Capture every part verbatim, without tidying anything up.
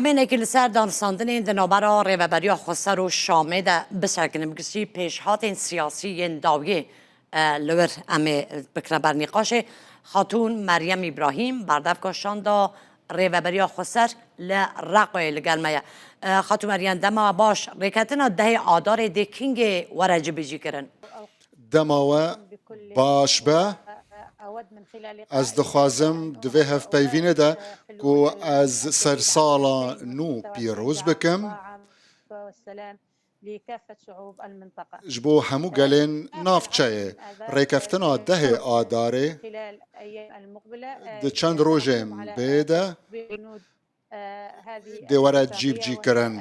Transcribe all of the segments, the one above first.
Em ê nekî li ser danûstandinên di navbera Rêveberiya Xweser û Şamê de bisekinin, bi giştî pêşhatên siyasî yên dawiyê, e, li wir em ê bikine ber nîqaşê. Xatûn Meryem Îbrahîm, berdevka şanda Rêveberiya Xweser li Reqoyê li gel me ye. E, Xatûn Meryem, dema baş, rêketina dehê Adarê dê kîngê were cibicîkirin? Dema we baş be. Ez dixwazim di vê hevpeyvînê de ku ez sersala nû pîroz bikim ji bo hemû gelên navçeyê. Rêkeftina dehê Adarê di çend rojên bê de dê were cîbicîkirin.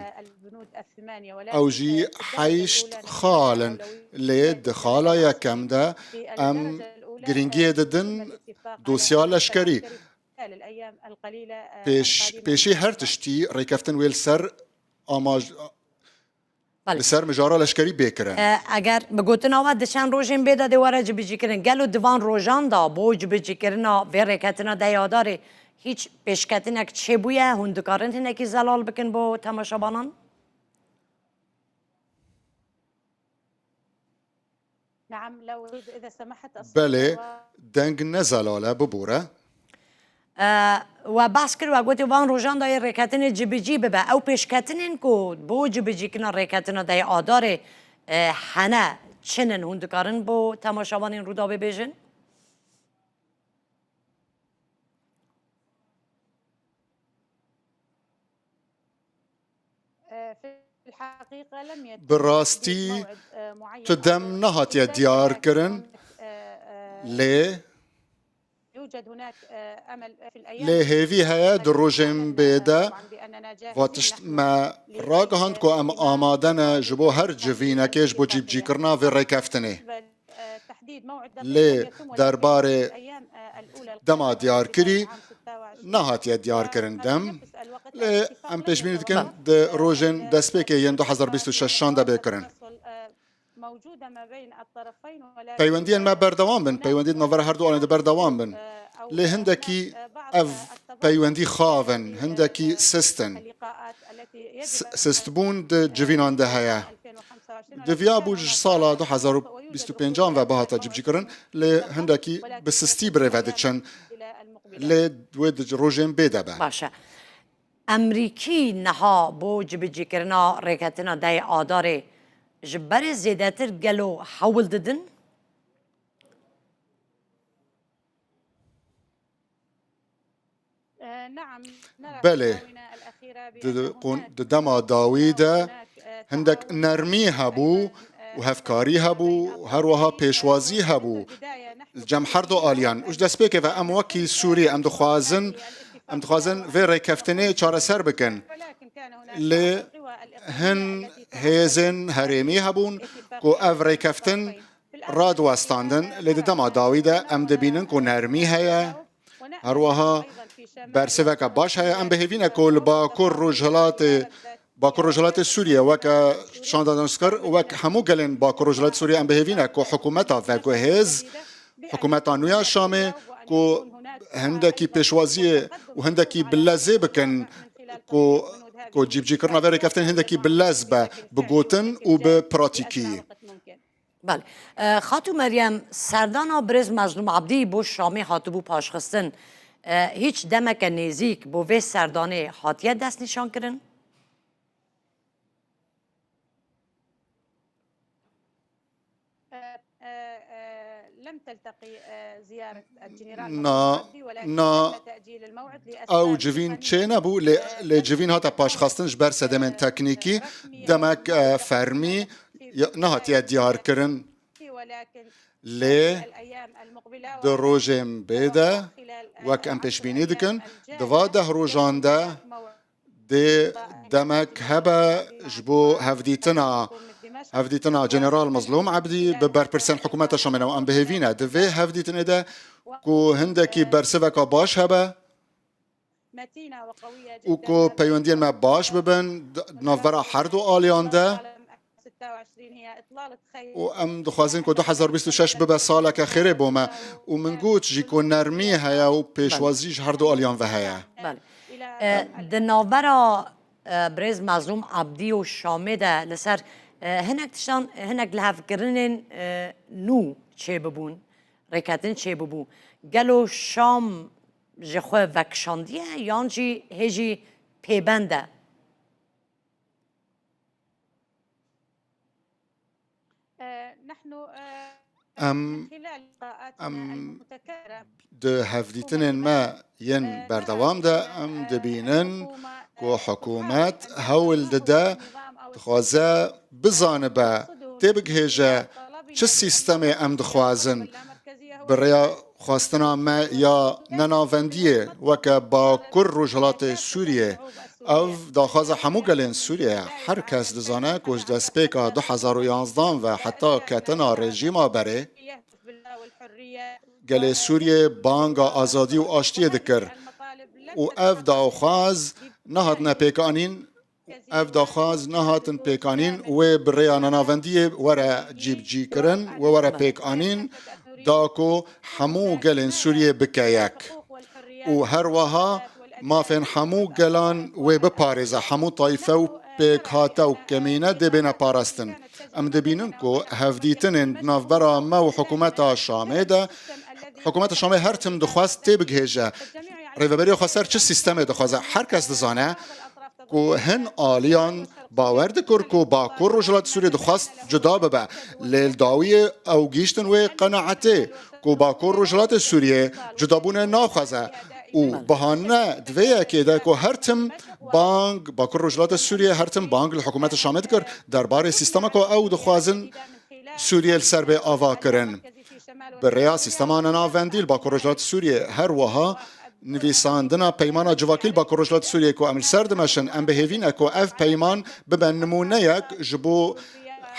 Ew jî heşt xal in, lê di xala yekem de em girîngiyê didin dosya leşkerî. Pêş, pêşî her tiştî rêkeftin wê li ser amaj-, Belê. Li ser mijara leşkerî bê kirin. E, eger bi gotina we di çend rojên bê de dê were cibicîkirin, gelo di van rojan de bo cibicîkirina vê rêketina dehê Adarê hîç pêşketinek çêbûye? Hûn dikarin hinekî zelal bikin bo temaşebanan? Belê, deng ne zelal e, bibore. E, we behs kir, we gotê van rojan de yê rêketinê cibicî bibe. Ew pêşketinên ku bo cibicîkirina rêketina dehê Adarê, e, hene, çi ne, hûn dikarin bo temaşevanên Rûdawê bêjin? Bi rastî tu dem nehatiye diyar kirin, lê, lê hêvî heye di rojên bê de va tişt me ragihand ku em amade ne ji bo her civînekê ji bo cîbicîkirina vê rêkeftinê. Lê derbarê dema diyarkirî nehatiye diyarkirin dem. Lê em pêşbînî dikin di rojên destpêkê yên du hezar bîst û şeşan de bê kirin. Peywendiyên me berdewam bin, peywendiyên navbera her du aliyên de berdewam bin. Lê hindekî ev peywendî xav in, hindekî sist in. S-, sistbûn di civînan de heye. Diviya bû ji sala du hezar û bîst û pêncan ve bihata cibicîkirin, lê hindekî bi sistî bi rê ve diçin. Lê wê di rojên bê de be. Baş e. Emrîkî niha bo cibicîkirina rêketina dehê Adarê ji berê zêdetir gelo hewl didin? Belê, di, di, di dema dawî de hindek nermî hebû û hevkarî hebû û her wiha pêşwazî hebû li cem her du aliyan. Û ji destpêkê ve em wekî Sûrî em dixwazin, em dixwazin vê rêkeftinê çareser bikin. Lê hin hêzên herêmî hebûn ku ev rêkeftin radiwestandin, lê di dema dawî de em dibînin ku nermî heye, her wiha bersiveke baş heye. Em bi hêvî ne ku li Bakur Rojhilatê, Bakur Rojhilatê Sûriyê weke şanda danûskir, wek hemû gelên Bakur Rojhilatê Sûriyê em bi hêvî ne ku hikûmeta veguhêz, hikûmeta nû ya Şamê ku hindekî pêşwaziyê û hindekî bilezê bikin ku, ku cîbicîkirina vê rêkeftinê hindekî bilez be bi gotin û bi pratîkî. Belê. E, Xatû Meryem, serdana birêz Mezlûm Ebdî bo Şamê hatibû paşxistin. E, hîç demeke nêzîk bo vê serdanê hatiye destnîşankirin? Na, na, ew civîn çênebû, lê, lê civîn hate paşxistin ji ber sedemên teknîkî, demek, e, fermî ya, nehatiye diyarkirin. Lê di rojên bê de, wek em pêşbînî dikin, di va deh rojan de dê demek hebe ji bo hevdîtina, hevdîtina General Mezlûm Ebdî bi berpirsên hikûmeta Şamê ne. Em bi hêvî ne di vê hevdîtinê de ku hindekî bersiveka baş hebe û ku peywendiyên me baş bibin di navbera her du aliyan de. Û em dixwazin ku du hezar bîst û şeş bibe saleke xêrê bo me. Û min got jî ku nermî heye û pêşwazî ji her du aliyan ve heye. Belê. E, di navbera, e, birêz Mezlûm Ebdî û Şamê de li ser, e, hinek tiştan, hinek lihevkirinên, e, nû çêbibûn, rêketin çêbibû. Gelo Şam ji xwe vekişandiye yan jî hê jî pêbend e? Em, em di hevdîtinên me yên berdewam de em dibînin ku hikûmet hewl dide, dixwaze bizanibe, têbigihêje çi sîstemê em dixwazin. Bi rêya xwestina me ya nenavendiyê weke Bakur Rojhilatê Sûriyê, ev daxwaza hemû gelên Sûriyê ye. Her kes dizane ku ji destpêka du hezar û yanzdan ve heta ketina rejîma berê, gelê Sûriyê banga azadî û aştiyê dikir û ev daxwaz nehatine pêkanîn. Ev daxwaz nehatin pêkanîn, wê bi rêya nanavendiyê were cîbicîkirin, wê were pêkanîn, da ku hemû gelên Sûriyê bike yek. Û her wiha mafên hemû gelan wê biparêze, hemû tayfe û pêkhate û kemîne dê bêne parastin. Em dibînin ku hevdîtinên di navbera me û hikûmeta Şamê de, hikûmeta Şamê her tim dixwest têbigihêje. Rêveberiya Xweser çi sîstemê dixwaze? Her kes dizane ku hin aliyan bawer dikir ku Bakur Rojhilat Sûriyê dixwest cuda bibe. Lê li dawiyê ew gihîştin wê qenaetê ku Bakur Rojhilatê Sûriyê cudabûnê naxwaze. Û bahane di vê yekê de ku her tim bang, Bakur Rojhilatê Sûriyê her tim bang li hikûmeta Şamê dikir derbarê sîstema ku ew dixwazin Sûriyê li ser bê ava kirin. Bi rêya sîstema nenavendî li Bakur Rojhilat Sûriyê her wiha nivîsandina peymana civakî li Bakur Rojhilat Sûriyê ku em li ser dimeşin, em bi hêvî ne ku ev peyman bibe nimûneyek ji bo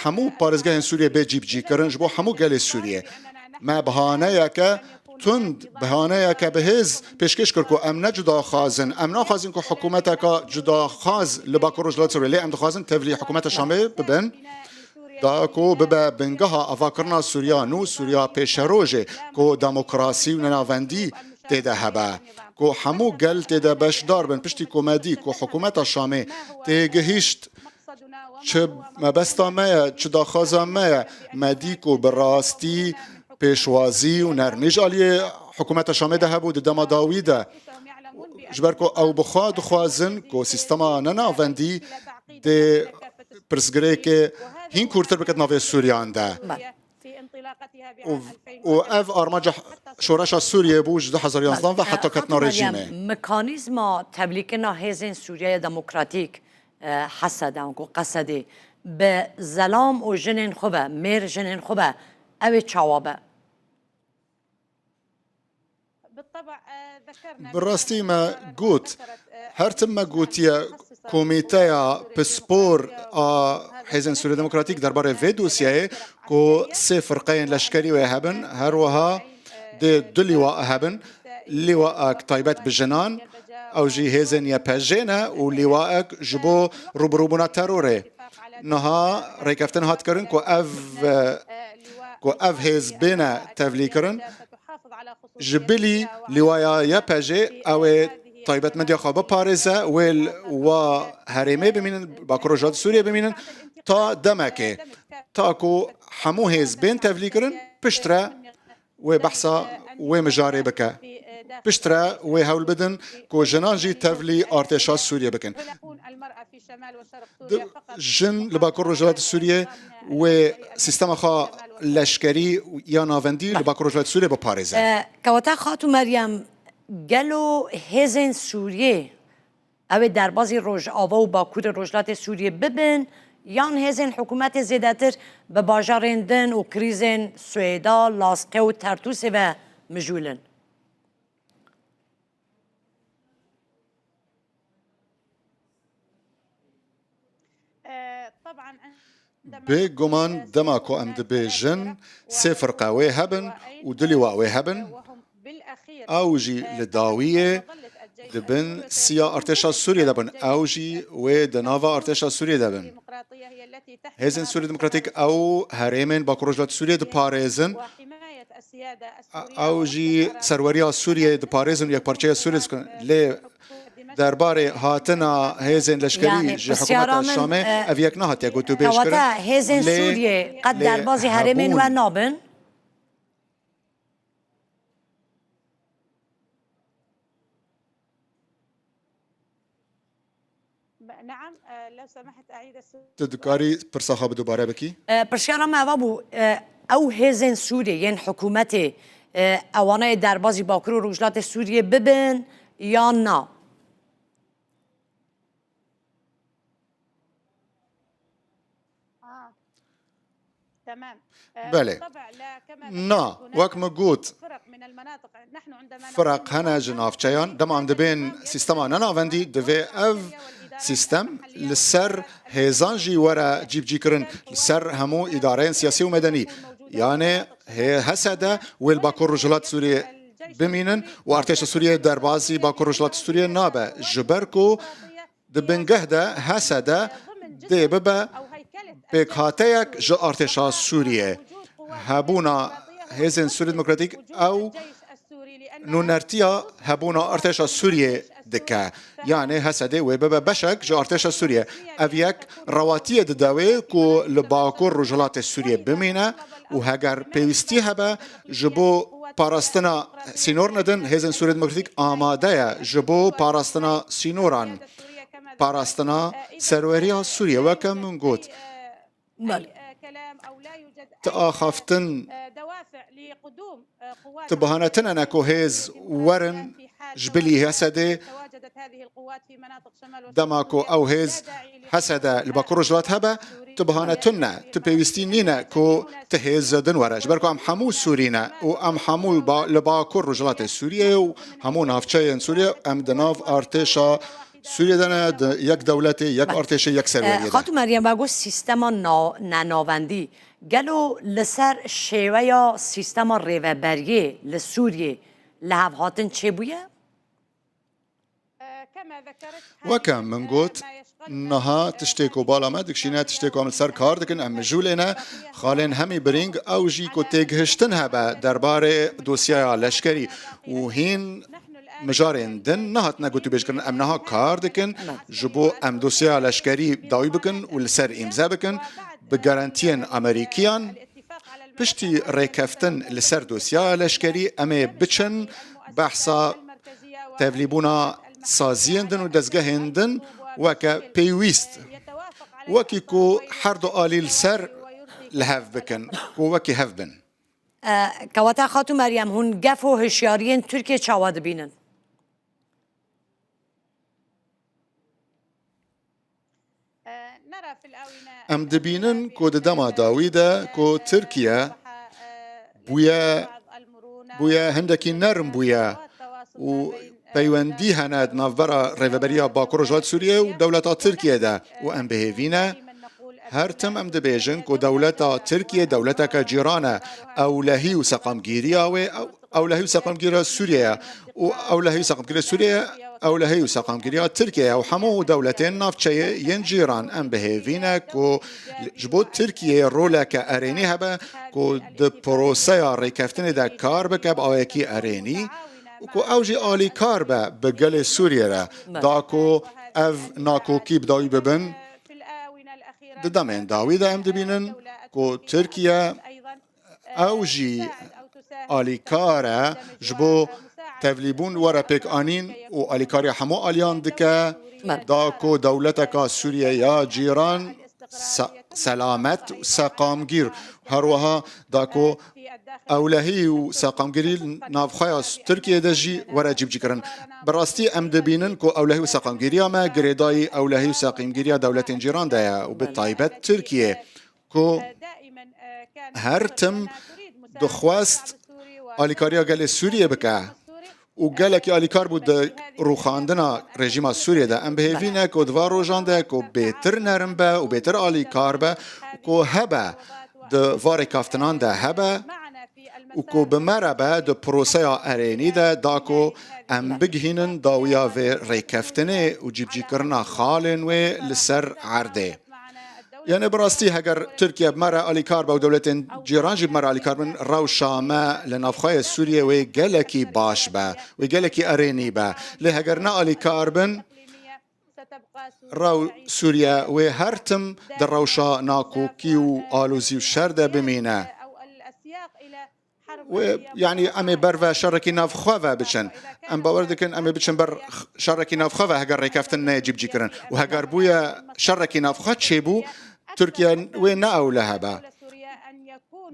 hemû parêzgehên Sûriyê bê cîbicîkirin, ji bo hemû gelê Sûriyê. Me bihaneyeke tund, bihaneyeke bihêz pêşkêş kir ku em ne cudaxwaz in, em naxwazin ku hikûmeteka cudaxwaz li Bakur Rojhilat Sûriyê, lê em dixwazin tevlî hikûmeta Şamê bibin. Da ku bibe bingeha avakirina Sûriya nû, Sûriya pêşerojê, ku demokrasî û nenavendî tê de hebe, ku hemû gel tê de beşdar bin. Piştî ku me dî ku hikûmeta Şamê têgihîşt çi mebesta me ye, çi daxwaza me ye, me dî ku bi rastî pêşwazî û nermî ji aliyê hikûmeta Şamê de hebû di dema dawî de. Ji ber ku ew bi xwe dixwazin ku sîstema nenavendî dê pirsgirêkê hîn kûrtir bike di navê Sûriyan de. Û, û ev armanca şoreşa Sûriyê bû ji du hezar yanzdan ve heta ketina rejîmê. Mekanîzma tevlîkirina hêzên Sûriyeya Demokratîk, e, Hesed, an ku Qesedê, bi zelam û jinên xwe ve, mêr jinên xwe ve, ew ê çawa be? Bi rastî me got, her tim me gotiye, komîteya pispor a Hêzên Sûriya Demokratîk derbarê vê dosyeyê ku sê firqeyên leşkerî wê hebin, her wiha dê du lîwa hebin, lîwaek taybet bi jinan, ew jî hêzên Y P J ne û lîwaek ji bo rûbirûbûna terorê. Niha rêkeftin hat kirin ku ev, ku ev hêz bêne tevlîkirin. Ji bilî lîwaya Y P J ew ê taybetmendiya xwe biparêze, wê li wa herêmê bimînin, Bakur Rojhilat Sûriyê bimînin, ta demekê, ta ku hemû hêz bên tevlîkirin, piştre wê behsa wê mijarê bike. Piştre wê hewl bidin ku jinan jî tevlî artêşa Sûriyê bikin. Di, jin li Bakur Rojhilatê Sûriyê wê sîstema xwe leşkerî ya navendî li Bakur Rojhilatê Sûriyê biparêze. E, kewata Xatû Meryem, gelo hêzên Sûriyê ew ê derbazî Rojava û Bakurê Rojhilatê Sûriyê bibin, yan hêzên hikûmetê zêdetir bi bajarên din û krîzên Swêda, Lazqê û Tertûsê ve mijûl in? Bêguman dema ku em dibêjin sê firqe wê hebin û du lîwa wê hebin, ew jî li dawiyê di bin siya artêşa Sûriyê de bin, ew jî wê di nava artêşa Sûriyê de bin. Hêzên Sûriyê Demokratîk ew herêmên Bakur Rojhilat Sûriyê diparêzin, ew jî serweriya Sûriyê diparêzin û yekparçeya Sûriyê dikin. Lê Derbarê hatina hêzên leşkerî Yanî, ji hikûmeta pisyara min, Şamê, e, ev yek nehatiye gotûbêjkirin. Kewata hêzên Lê, Sûriyê qet lê derbazî herêmên hebûn we nabin? نعم، آه، لو سمحت أعيد السؤال. Tu dikarî pirsa xwe bi dubare bikî? E, pirsiyara me eva bû, e, ew hêzên Sûriyê yên hikûmetê, e, ewana yê derbazî Bakur û Rojhilatê Sûriyê bibin yan na? آه. تمام. آه، Belê. بالطبع، لا، كما Na, ذكرت، هناك wek min got, فرق من المناطق. نحن عندما firaq نقوم hene ji بوضع navçeyan. Dema em dibên sîstema nenavendî, divê ev sîstem li ser hêzan jî were cîbicîkirin, li ser hemû îdareyên siyasî û medenî. Yanê hê-, H S D wê li Bakur Rojhilat Sûriyê bimînin û artêşa Sûriyê derbazî Bakur Rojhilat Sûriyê nabe. Ji ber ku di bingeh de H S D dê bibe pêkhateyek ji artêşa Sûriyê. Hebûna Hêzên Sûrî Demokratîk ew nûnertiya hebûna artêşa Sûriyê dike. Yanê H S D wê bibe beşek ji artêşa Sûriyê. Ev yek rewatiyê dide wê ku li Bakur Rojhilatê Sûriyê bimîne û heger pêwîstî hebe ji bo parastina sînorine din, Hêzên Sûrî Demokratîk amade ye ji bo parastina sînoran. Parastina serweriya Sûriyê, weke min got. Belê. Tu axaftin tu bahane tune ne ku hêz werin ji bilî H S D, dema ku ew hêz H S D li Bakur Rojhilat hebe, tu bahane tune, tu pêwîstî nîne ku tu hêz din were. Ji ber ku em hemû Sûrî ne û em hemû ba-, li Bakur Rojhilatê Sûriyê û hemû navçeyên Sûriyê em di nav artêşa Sûriyê de ne, di yek dewletê, yek Belê. artêşê, yek serweriyê de. Xatû Meryem, we got sîstema na-, nenavendî. Gelo li ser şêweya sîstema rêveberiyê li Sûriyê lihevhatin çêbûye? Weke min got, niha tiştê ku bala me dikişîne, tiştê ku em li ser kar dikin, em mijûlê ne, xalên hemî birîng, ew jî ku têgihiştin hebe derbarê dosyaya leşkerî û hîn mijarên din nehatine gotûbêjkirin. Em niha kar dikin ji bo em dosyaya leşkerî dawî bikin û li ser îmze bikin bi garantiyên Amerîkiyan. Piştî rêkeftin li ser dosyaya leşkerî, em ê biçin behsa tevlîbûna saziyên din û dezgehên din weke pêwîst, wekî ku her du alî li ser li hev bikin, ku wekî hev bin. E, kewata Xatû Meryem, hûn gef û hişyariyên Tirkiyê çawa dibînin? Em dibînin ku di dema dawî de ku Tirkiye bûye, bûye hindekî nerm bûye û peywendî hene di navbera Rêveberiya Bakur Rojhilat Sûriyê û dewleta Tirkiye de û em bi hêvî ne. Her tim em dibêjin ku dewleta Tirkiye dewleteke cîran e, ewlehî û seqamgîriya wê, ew-, ewlehî û seqamgîriya Sûriyê ye û ewlehî û seqamgîriya Sûriyê ye, ewlehî û seqamgîriya Tirkiye ye û hemû dewletên navçeyê yên cîran. Em bi hêvî ne ku ji bo Tirkiyeyê roleke erênî hebe ku di proseya rêkeftinê de kar bike bi awayekî erênî û ku ew jî alîkar be bi gelê Sûriyê re, da ku ev nakokî bi dawî bibin. Di demên dawî de em dibînin ku Tirkiye ew jî alîkar e ji bo tevlîbûn were pêkanîn û alîkariya hemû aliyan dike, da ku dewleteka Sûriye ya cîran se-, selamet û seqamgîr, her wiha da ku ewlehî û seqamgirî navxweya Tirkiyê de jî were cîbicîkirin. Bi rastî em dibînin ku ewlehî û seqamgiriya me girêdayî ewlehî û seqamgiriya dewletên cîran de ye û bi taybet Tirkiye ku her tim dixwest alîkariya gelê Sûriyê bike û gelekî alîkar bû di rûxandina rejîma Sûriyê de. Em bi hêvî ne ku di van rojan de ku bêtir nerm be û bêtir alîkar be û ku hebe di van rêkeftinan de hebe û ku bi me re be di proseya erênî de, da ku em bigihînin dawiya vê rêkeftinê û cîbicîkirina xalên wê li ser erdê. Yanî bi rastî heger Tirkiye bi me re alîkar be û dewletên cîran jî bi me re alîkar bin, rewşa me li navxwe yê Sûriyê wê gelekî baş be, wê gelekî erênî be. Lê heger ne alîkar bin, rew Sûriye wê her tim di rewşa nakokî û alozî û şer de bimîne. Wê, yanî em ê ber ve şerekî navxwe ve biçin. Em bawer dikin em ê biçin ber x-, şerekî navxwe ve heger rêkeftin neyê cîbicîkirin. Û heger bûye şerekî navxwe çêbû, Tirkiye wê ne ewle hebe.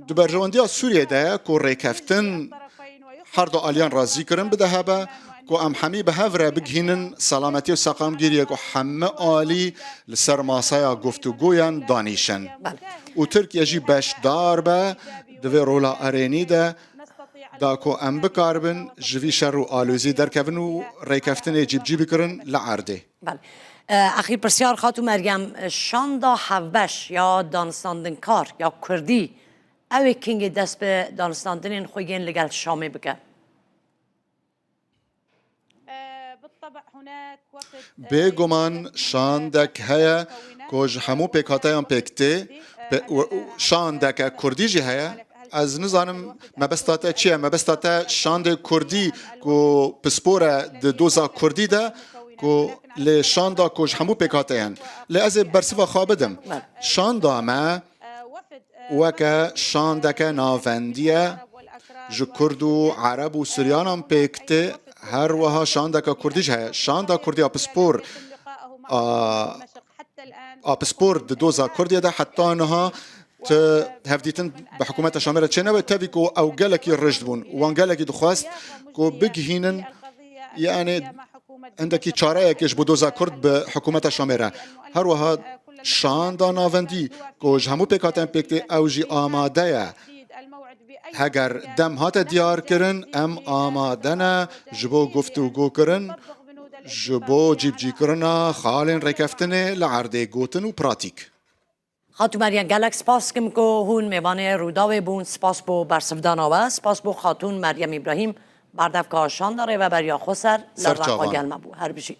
Di berjewendiya Sûriyê de ye ku rêkeftin her du aliyan razî kirin bide hebe, ku em hemî bi hev re bigihînin selametiyê û seqamgiriyê ku hemî alî li ser masaya guftûgoyan danîşin. Belê. Û Tirkiye jî beşdar be di vê rola erênî de, da ku em bikaribin ji vî şer û alozî derkevin û rêkeftinê cîbicî bikirin li erdê. Belê. E, axîr pirsyar, Xatû Meryem, e, şanda hevbeş ya danistandinekar ya kurdî, ew ê kengê dest bi danistandinên xwe yên li gel Şamê bike? Bêguman şandek heye ku ji hemû pêkhateyan pêk tê, pê-, û, û şandeke kurdî jî heye. Ez nizanim mebesta te çi ye? Mebesta te şandê kurdî ku pispor e di doza kurdî de, ku lê şanda ku ji hemû pêkhateyan. Lê ez ê bersiva xwe bidim. Şanda me weke şandeke navendî ye, ji kurd û ereb û suryanan pêk tê, her wiha şandeke kurdî jî heye. Şanda kurdî ya pispor, a, a pispor di doza kurdiyê de heta niha ti hevdîtin bi hikûmeta Şamê re çênebe, tevî ku ew gelekî rijd bûn. Wan gelekî dixwest ku bigihînin, yanî hindekî çareyekê ji bo doza kurd bi hikûmeta Şamê re. Her wiha şanda navendî ku ji hemû pêkhateyên pêk tê, ew jî amade ye. Heger dem hate diyar kirin, em amade ne ji bo guftûgo kirin, ji bo cîbicîkirina xalên rêkeftinê li erdê gotin û pratîk. Xatû Meryem, gelek spas dikim ku hûn mêvanê Rûdawê bûn. Spas bo bersivdana we. Spas bo Xatûn Meryem Îbrahîm, berdevka şanda Rêveberiya Xweser li Serçavan. Reqa gel me bû. Her bijî.